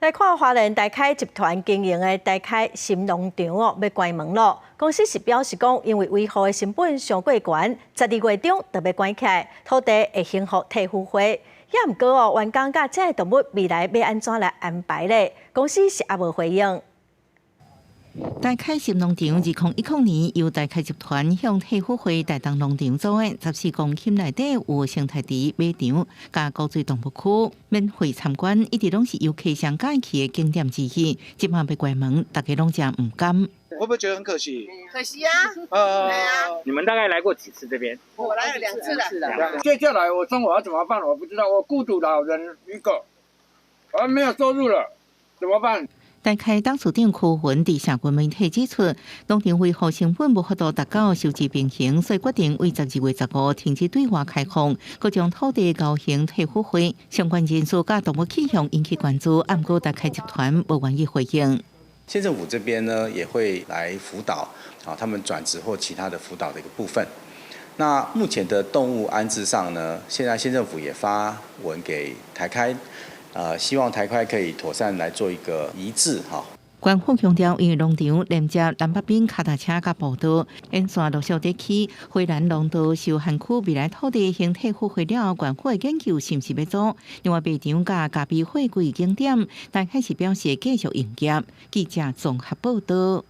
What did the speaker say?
來看花蓮大開集團經營的大開新農場哦，欲關門囉。公司是表示講，因為維護的成本傷過懸，12月中就欲關起來，土地會興予退輔會。也毋過哦，員工佮這个動物未來欲按怎來安排咧？公司是猶無回應。大開新農場2010年由大開集團向退輔會台東農場租的14公頃內底有生態池、馬場、佮高水動物區，免費參觀，一直攏是遊客上佮意去的景點之一。這馬欲關門，大家攏誠毋甘。會不會覺得很可惜？可惜啊！對啊。你們大概來過幾次這邊？我來了兩次了。接下來我生活要怎麼辦？我不知道。我孤獨老人一個，我沒有收入了，怎麼辦？大開董事長柯雲佇社群媒體指出，農場維護成本無法度達到收支平衡，所以決定為12月15停止對外開放，閣將土地交還退輔會。相關人士佮動物去向引起關注，毋過大開集團無願意回應。縣政府這邊呢，也會來輔導啊，他們轉職或其他的輔導的一個部分。那目前的動物安置上呢，現在縣政府也發文給台開。希望台開可以妥善來做一個移置哈。官方強調，因為農場連接南北邊跤踏車佮步道，沿線陸續佇起花蓮農道受限區未來土地興退輔會了後，縣府的研究是毋是欲租？另外，馬場佮咖啡貨櫃景點，台開是表示繼續營業。記者綜合報道。